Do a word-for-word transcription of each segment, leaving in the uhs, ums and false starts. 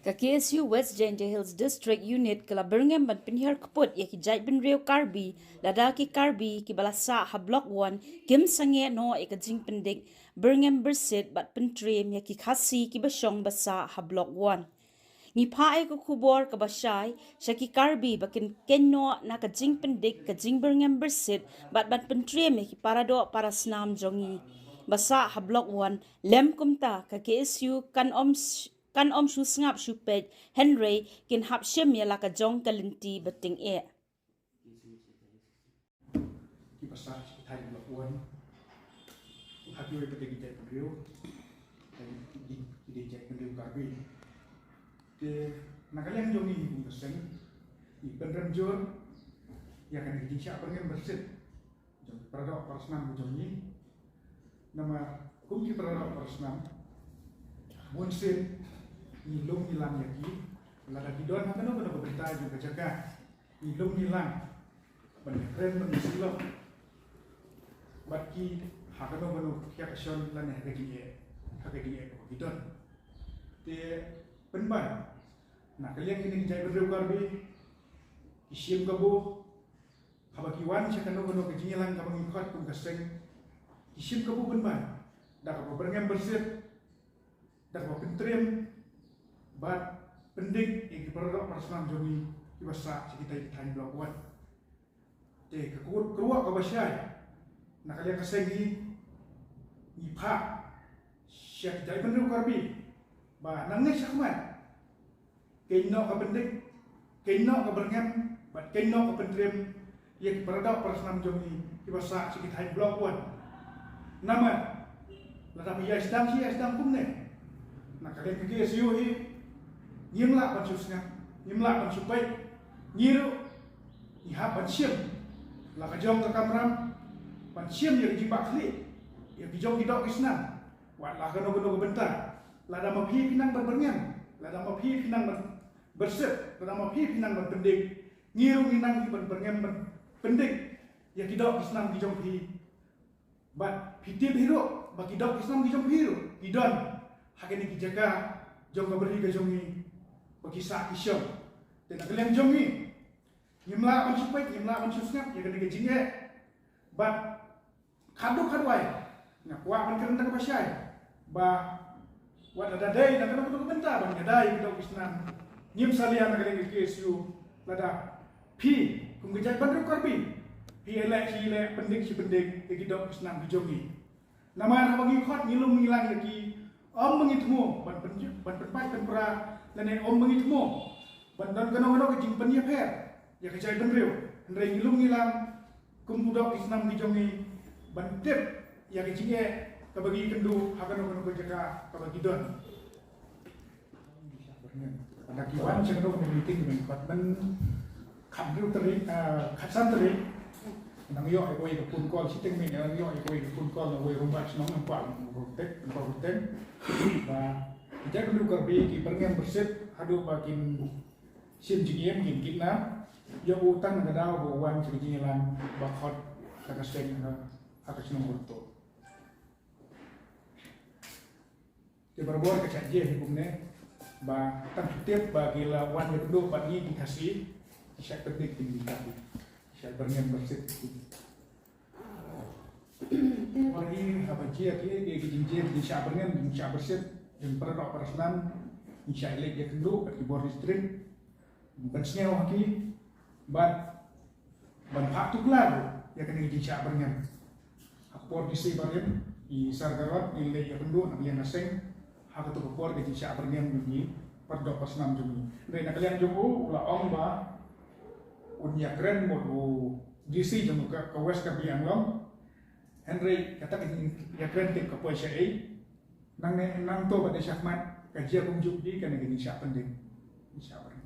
Ka K S U West Jaintia Hills District Unit ka la byrngem ban pynhiar kput ïa ki jaitbynriew Karbi, lada ki Karbi kiba la sah ha Block One kim sangeh noh ïa ka jingpyndik, byrngem byrsit bad pyntriem ïa ki Khasi kiba shong ba sah ha Block One. Ngi phah ïa ka khubor kaba shai sha ki Karbi ba kin kynnoh na ka jingpyndik, ka jingbyrngem byrsit bad ban pyntriem ïa ki paradoh parasnam jong ngi ba sah ha Block One. Lem kumta, ka K S U kan ym sh-, kan ym shu sngap shu peit, hynrei kin hap shim ïa la ka jong ka lynti ba tyngeh. Kiba sah sha ki thaiñ Block One, ha kiwei pat de ki jaitbynriew, ki dei, ki dei jaitbynriew Karbi. Te na ka liang jong ngi kum ka seng, ngi pynrem jur ïa kane ka jingshah byrngem byrsit jong ki paradoh parasnam jong ngi. Namar kum ki paradoh parasnam, bunsien ngi lum ngi lang ïa ki, lada ki don ha kano kano ka bynta jong ka jaka, ngi lum ngi lang ban ïakren, ban ïasyllok bad ki ha kano kano ka khiah ka shon lane ha ka jingeh, ha ka jingeh kaba ki don. Te pynban, na ka liang kine ki jaitbynriew Karbi, ki shim kabu, haba ki wan sha kano kano ka jingïalang kaba ngi khot kum ka seng, ki shim kabu pynban da kaba byrngem byrsit, da kaba pyntriem bad pyndik ïa ki paradoh parasnam jong ngi kiba sah sha kitai ki thaiñ Block One. Te ka kur-, kyrwoh kaba shai, na ka liang ka seng ngi, ngi phah sha ki jaitbynriew Karbi ba nangne shakhmat, kynnoh ka pyndik, kynnoh ka byrngem bad kynnoh ka pyntriem ïa ki paradoh parasnam jong ngi kiba sah sha ki thaiñ Block One. Namar lada phi ïai sdang shi ïai sdang kumne, na ka liang ka K S U hi, ngim lah ban shu sngap, ngim lah ban shu peit. Ngi ruh ngi hap ban shim la ka jong ka kamram, ban shim ïa ka jingbakla ïa ki jong ki doh ki snam. Wat la kano kano ka bynta, lada ma phi phi nang ban byrngem, lada ma phi phi nang ban byrsit, lada ma phi phi nang ban pyndik, ngi ruh ngi nang hi ban byrngem ban pyndik ïa ki doh ki snam ki jong phi. Bad phi tip hi ruh ba ki doh ki snam ki jong phi ruh ki don ha kine ki jaka jong ka bri ka jong ngi ba ki sah ki shong. Te na ka liang jong ngi, ngim lah ban shu peit, ngim lah ban shu sngap ïa kane ka jingeh. Bad khadduh khadwai nga kwah ban kren da kaba shai ba wat lada dei na kano kano ka bynta ban ïada ïa ki doh ki snam, ngim salia na ka liang ka K S U lada phi kum ka jaitbynriew Karbi phi ïaleh shi ïaleh, pyndik shi pyndik ïa ki doh ki snam ki jong ngi. Namar haba ngi khot ngi lum ngi lang ïa ki, ym ba ngi thmu ban pyn-, ban pynpait pynpra lane ym ba ngi thmu ban don kano kano ka jingpynïapher ïa ka jaitbynriew. Hynrei ngi lum ngi lang kum u doh ki snam ki jong ngi ban tip ïa ka jingeh kaba ngi kynduh ha kano kano ka jaka kaba ngi don. Lada ki wan sha kano kano ka meeting ban pat ban khathynriew tarik, ah, khatsan tarik, nang ïoh ïa kawei ka phone call, shiteng mynta nang ïoh ïa kawei ka phone call na uwei u rangbah shnong, nang kwah, nang kwah, nang kwah, nang kwah. Ba ki jaitbynriew Karbi ki byrngem byrsit haduh ba kin shim jingim, kin kidnap. Ïoh u tang na ka daw ba u wan sha ka jingïalang ba khot ha ka seng, ha ka shnong Hurto. Te barabor ka shah jia hi kumne ba tang shu tip ba ki la wan ïakynduh bad ngi ki Khasi, ki shah pyndik ki, ki shah byrngem byrsit. Wat ngi haba jia ki, ki, ki jingjia, ki shah byrngem, ki shah byrsit, jingpyrdok pyrsnam, ki shah leit ïakynduh bad ki bor district. Ban sngew ha ki bad ban phah tuklar ïa kane ka jingshah byrngem. Ha ka por D C barim, i Sir Garod, i leit ïakynduh na ka liang ka seng ha kato ka por ka jingshah byrngem jong ki, pyrdok pyrsnam jong ki. Hynrei na ka liang jong u, u la ong ba un ïakren bad u D C jong ka, ka West Karbi Anglong. Hynrei kata ka jingïakren tip ka poi shaei. Nangne, nangto bad shakhmat ka jia kumjuh hi kane ka jingshah pyndem. Jingshah pyndem.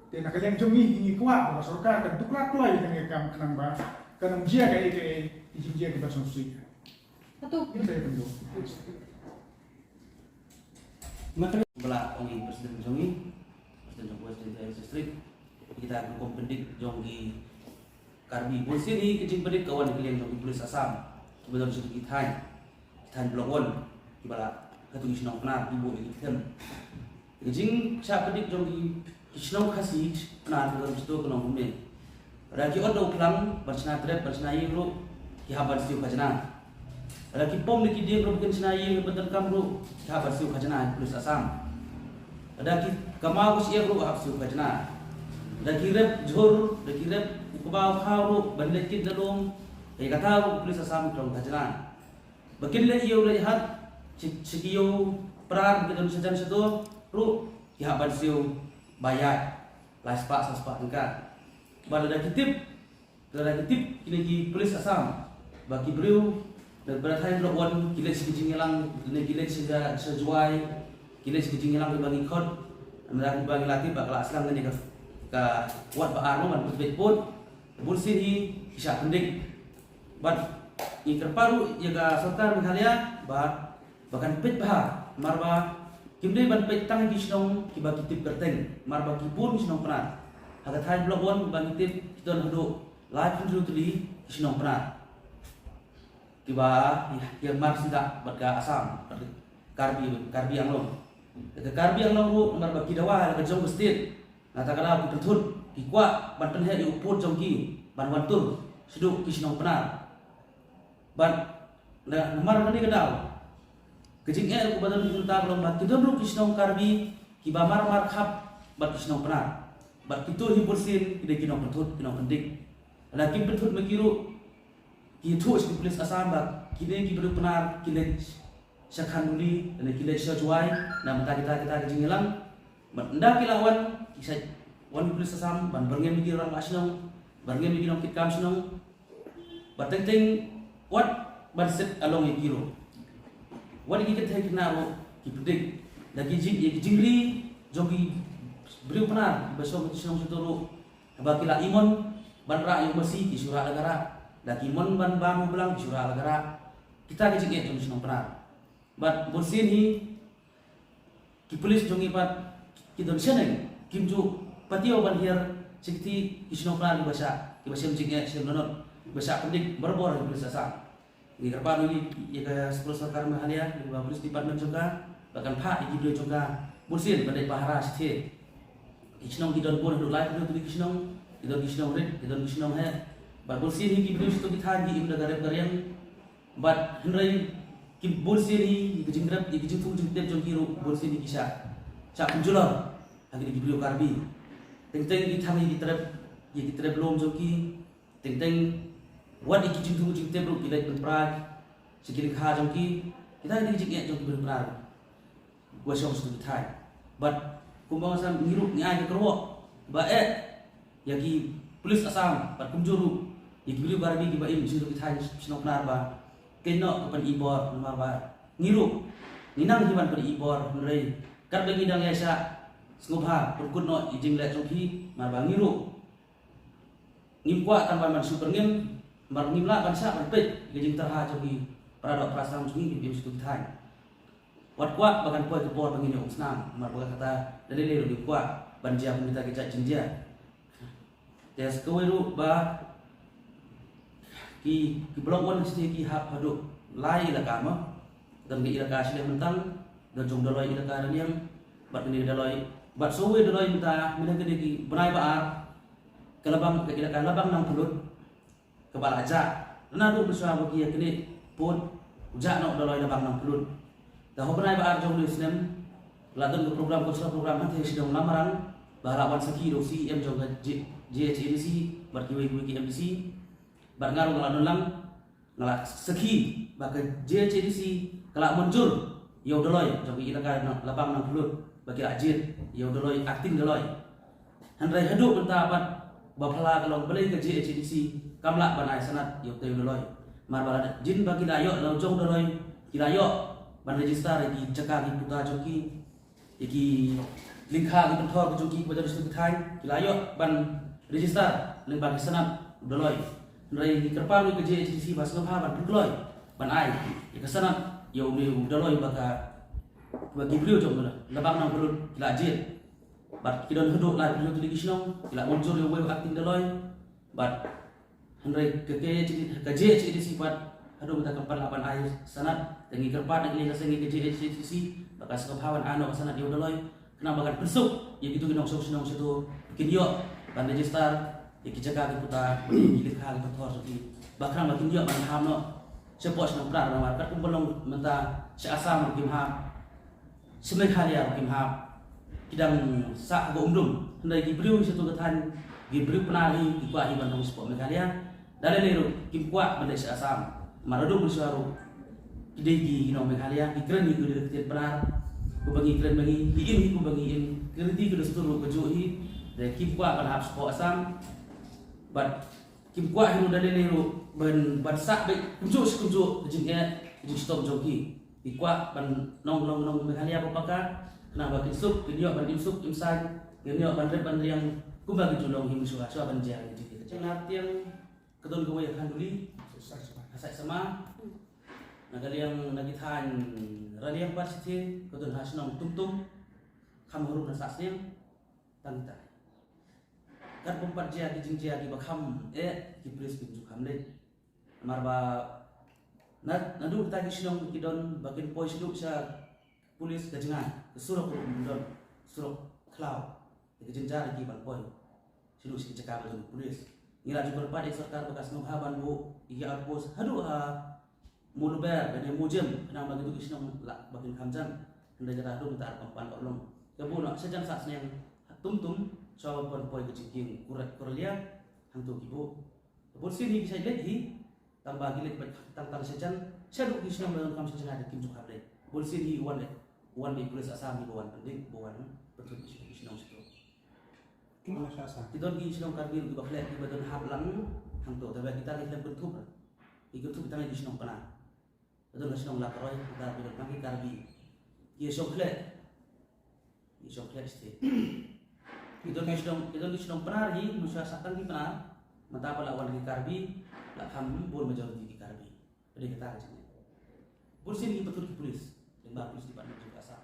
Te na ka liang jong ngi, ngi kwah ba ka sorkar kan tuklar kloi kane ka kam khnang ba kan ym jia kaei kaei ki jingjia kiba sngewsih. Hato. Ngi sa ïakynduh. Ba la ong i President jong ngi, President jong West Jaintia Hills District, kita ki rukom pyndik jong ki Karbi. Bunsien hi ka jingpyndik ka wan na ka liang jong ki police Assam kiba don sha ki thaiñ, ki thaiñ Block One, kiba la, hato ki shnong Pnar, ki buh ïa ki them. Ka jingshah pyndik jong ki, ki shnong Khasi Pnar ka dang sdang ka long kumne. Lada ki ot da u phlang ban shna trep, ban shna ïing ruh, ki hap ban siew khajna. Lada ki pom da ki dieng ruh ba kin shna ïing ban donkam ruh, ki hap ban siew khajna ha ki police Assam. Lada ki kamaw ka shyiap ruh hap siew khajna. Lada ki rep jhur, lada ki rep u kba u khaw ruh ban leit kit la lum, ïa kata ruh ki police Assam ki long khajna. Ba kin leit ïew leit hat sha, sha ki ïew Pnar ba ki don shajan shadur ruh, ki hap ban siew ba ïaid lai spah saw spah tyngka. Bad lada ki tip, lada ki tip kine ki police Assam ba ki briew na, ba thaiñ Block One ki leit sha ki jingïalang, ne ki leit sha, sha Jowai, ki leit sha ki jingïalang kiba ngi khot, namar kiba ngi la tip ba ka la sdang kane ka, ka wad ba ar mo ban pynbeit pud. Bunsien hi ki shah pyndik. Bad ngi kyrpad ruh ïa ka sorkar Meghalaya ba, ba kan peit bha, namar ba kim dei ban peit tang ïa ki shnong kiba ki tip kyrteng, namar ba ki bun ki shnong Pnar. Ha ka thaiñ Block One ba ngi tip ki don haduh laiphew hynriew tylli ki shnong Pnar kiba ïa, ïa mar sida bad ka Assam, bad ka Karbi, Karbi Anglong. Ka Karbi Anglong ruh namar ba ki dawa la ka jong ka state. Nangta ka daw ki pynthut, ki kwah ban pynheh ïa u pud jong ki ban wan tur shaduh ki shnong Pnar. Bad na, namar kane ka daw, ka jingeh ruh kaba don mynta ka long ba ki don ruh ki shnong Karbi kiba mar mar khap bad ki shnong Pnar. Bad kito hi bunsien ki dei ki nongpynthut, ki nongpyndik. Lada kim pynthut ma ki ruh, ki ïathuh sha ki police Assam ba kine ki briew Pnar ki leit sha Khanduli, lane ki leit sha Jowai na bynta kita, kita ki jingïalang. Bad ynda ki la wan, ki sa wan ki police Assam ban byrngem ïa ki rangbah shnong, byrngem ïa ki nongkitkam shnong. Bad teng teng wat ban set along ïa ki ruh, wat ïa ki kynthei khynnah ruh ki pyndik. Da ki jing, ïa ki jingri jong ki briew Pnar kiba shong shnong shadur ruh, haba ki la ïamon ban rah ïa u masi ki shu rah la ka rah. Da ki mon ban bam u blang ki shu rah la ka rah. Kita ki jingeh jong ki shnong Pnar. Bad bunsien hi ki police jong ngi pat ki don shaneng, kim ju patiaw ban hiar sha kiti ki shnong Pnar kiba shah, kiba shem jingeh shem lanot, kiba shah pyndik barabor ha ki police Assam. Ngi kyrpad ruh ïa ka sorkar Meghalaya, ïa ka police department jong ka, ba kan phah ïa ki briew jong ka bunsien ban leit pahara shathie. Ki shnong ki don bun haduh laiphew tylli ki shnong, ki don ki shnong rit, ki don ki shnong heh. Bad bunsien hi ki briew shato ki thaiñ ki im da ka rep ka riang. Bad hynrei ki bunsien hi, ïa ki jingrep, ïa ki jingthung jingtep jong ki ruh bunsien hi ki shah, shah pynjulor ha kine ki briew Karbi. Teng teng ki thang ïa ki trep, ïa ki trep lum jong ki. Teng teng wat ïa ki jingthung jingtep ruh ki leit pynpra sha ki lyngkha jong ki. Kita ki dei ki jingeh jong ki briew Pnar. Wa shong sha ki thaiñ. Bad kumba nga sam ngi ruh ngi ai ka kyrwoh ba eh ïa ki police Assam bad kumjuh ruh ïa ki briew Karbi kiba im sha ki thaiñ shnong Pnar ba kynmaw noh ka pyn-i bor namar ba ngi ruh ngi nang hi ban pyn-i bor hynrei katba ngi dang ïaishah sngewbha pynkut noh ïa jingleh jong phi namar ba ngi ruh ngim kwah tang ban, ban shu pyrngem, namar ngim lah ban shah ban peit ïa ka jingtyrha jong ki para doh para snam jong ngi kiba im sha ki thaiñ. Wat kwah ba kan poi ka por ba ngin ïa um snam, namar ba kata da lei lei ruh ngim kwah ban jia kum kita ki jait jingjia. Te sa kawei ruh ba ki, ki Block One sha ki hap haduh lai elaka mo. Don ka elaka sha leh mynta, don jong Dolloi elaka Raliang, bad kane ka Dolloi, bad sa kawei Dolloi mynta, mynta kane ki bnai ba ar, ka Labang, ka elaka Labang Nangpylut, kaba la jah. Naduh mynshwa ba ki ïa kane pud, u jah noh Dolloi Labang Nangpylut. Te ha u bnai ba ar jong une u snem, la don ka program, cultural program hangtei sha dong Lamrang, ba la wan sakhi da u C E M jong ka J-, J H A D C, bad kiwei kiwei ki M D C, bad nga ruh nga la don lang, nga la sakhi ba ka J H A D C ka la mynjur ïa u Dolloi jong ka elaka Labang Nangpylut ba ki la jied ïa u Dolloi, acting Dolloi. Hynrei haduh mynta pat ba phylla ka long balei ka J H A D C kam lah ban ai sanad ïa utei u Dolloi. Namar ba la jin ba ki la ïoh la u jong Dolloi, ki la ïoh ban register ïa ki jaka ki puta jong ki, ïa ki lyngkha ki pynthor ki jong ki kiba don sha ki thaiñ, ki la ïoh ban register lyngba ki sanad u Dolloi. Hynrei ngi kyrpad ïa ka J H A D C ba sngewbha ban pynkloi ban ai ïa ka sanad ïa une u Dolloi ba ka, ba ki briew jong u Labang Nangpylut ki la jied. Bad ki don haduh laiphew hynriew tylli ki shnong ki la mynjur ïa uwei u acting Dolloi. Bad hynrei ka, ka, ka J H A D C pat haduh mynta kam pat lah ban ai sanad. Te ngi kyrpad na ka liang ka seng ïa ka J H A D C ba ka sngewbha ban ai noh ka sanad ïa u Dolloi. Khnang ba kan pynsuk ïa kito ki nongshong shnong shato, kin ïoh ban register ïa ki jaka ki puta, ïa ki lekha ki pathor jong ki. Ba khnang ba kin ïoh ban ham noh shapoh shnong Pnar, namar katkum ba long mynta sha Assam ruh kim hap, sha Meghalaya ruh kim hap. Ki dang sah ha ka umdum. Hynrei ki briew shato ka thaiñ, ki briew Pnar hi ki kwah hi ban long shapoh Meghalaya. Da lei lei ruh kim kwah ban leit sha Assam. Mar haduh mynshuwa ruh ki dei ki nong Meghalaya, ki kren hi ki dei ktien Pnar. Kumba ngi kren ba ngi, ki im hi kumba ngi im, ki riti ki dustur ruh kajuh hi. Dei kim kwah ban hap shapoh Assam. Bad kim kwah hi ruh da lei lei ruh ban, ban sah beit kumjuh shi kumjuh ka jingeh, ka jingshitom jong ki. Ki kwah ban long, long, long Meghalaya ba paka, khnang ba kin suk, kin ïoh ban im suk im saiñ, kin ïoh ban rep ban riang kumba ki ju long hi mynshuwa, shuwa ban jia ki jingeh. Ka jingnar tiang ka don kawei ha Khanduli, ha Saidsama. Na ka liang, na ki thaiñ Raliang pat shithi ka don ha shnong Tumtum, kham harum na sah sniang, tang kita. Katba pat jia ki jingjia kiba kham eh, ki police kim ju kham leit. Namar ba na, naduh kita ki shnong ki don ba kin poi shaduh sha police ka jngai, ka surok ruh ym don, surok khlaw. Te ka jynjar ïa ki ban poi shaduh sha ki jaka ba don police. Ngi la ju kyrpad ïa ka sorkar ba ka sngewbha ban buh ïa ki outpost haduh ha Mawluber lane Mawjem, khnang ba kito ki shnong lah ba kin kham jan. Hynrei kata haduh mynta kam pan urlong. Ka buh noh shajan sah sniang ha Tumtum, shuwa ban poi ka jingkieng Kur-, Kuraliang, hangto ki buh. Ka bun sien hi ki shait leit hi, tang ba ki leit beit tang tang shajan, shaduh ki shnong ba donkam shajan haduh kim ju kham leit. Bun sien hi wan leit, wan leit police Assam hi ba wan pyndep, ba wan pynthup ki shnong shato. Ki don ki shnong Karbi ruh kiba khleh, kiba don hap lang hangto, tangba kita ki khlem kynthup. Ki kynthup tang ïa ki shnong Pnar. Ka don ka shnong Lakroi, kita ki don tang ki Karbi. Ki ïa shong khleh. Ki ïa shong khleh state. Ki don ki shnong, ki don ki shnong Pnar hi, mynshuwa sah tang ki Pnar. Mynta ba la wan ki Karbi, la kham bun majority ki Karbi. Ka dei kata ka jingeh. Bun sien ki pathut ki police, lyngba police department jong ka Assam.